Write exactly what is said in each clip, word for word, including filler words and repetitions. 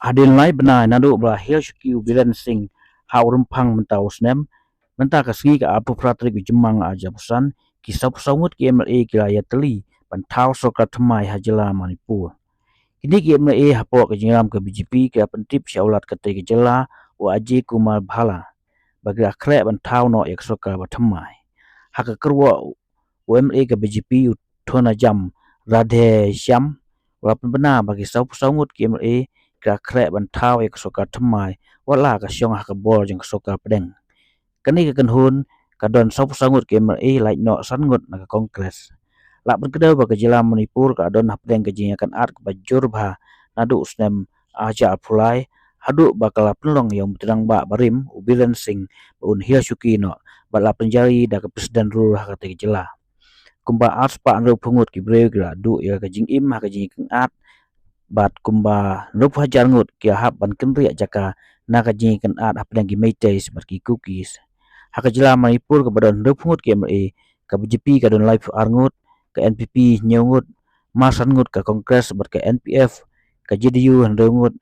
Hadien lai bnai naduh ba la hiar shuki u Biren Singh ha u rymphang mynta u snem, mynta ka sngi ka arphew phra tarik u Jymmang ar hajar arphew san, ki sawphew saw ngut ki M L A ki la ïatylli ban thaw sorkar thymmai ha jylla Manipur. Kine ki M L A hapoh ka jingïalam ka B J P ki la pyntip sha u Lat katei ka jylla u Ajay Kumar Bhalla ba ki la khreh ban thaw noh ïa ka sorkar ba thymmai. Ha ka kyrwoh u M L A ka B J P u Thonajam Radheshyam u la pynbna ba ki sawphew saw ngut ki M L A ki la khreh ban thaw ïa ka sorkar thymmai, wat la ka shong ha ka bor jong ka sorkar pdeng. Kane ka kynhun ka don sawphew saw ngut ki M L A, lait noh san ngut na ka Congress. Lah ban kdew ba ka jylla Manipur ka don hapdeng ka jingïakynad kaba jur bha naduh u snem ar hajar arphew lai, haduh ba ka la pynlong ïa u Myntri Rangbah barim u Biren Singh ba un hiar shuki noh bad la pynjari da ka President Rule ha katei ka jylla. Kumba arspah hynriewphew ngut ki briew ki la duh ïa ka jingim ha ka jingïakynad bad kumba hynriewphew hajar ngut ki la hap ban kynriah jaka na ka jingïakynad hapdeng ki Meiteis bad ki Kukis. Ha ka jylla Manipur kaba don hynriewphew ngut ki M L A, ka B J P ka don laiphew ar ngut, ka N P P hynñiew ngut, marsan ngut ka Congress bad ka N P F, ka J D U hynriew ngut,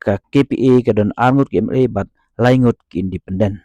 ka K P A ka don ar ngut ki M L A bad lai ngut ki independent.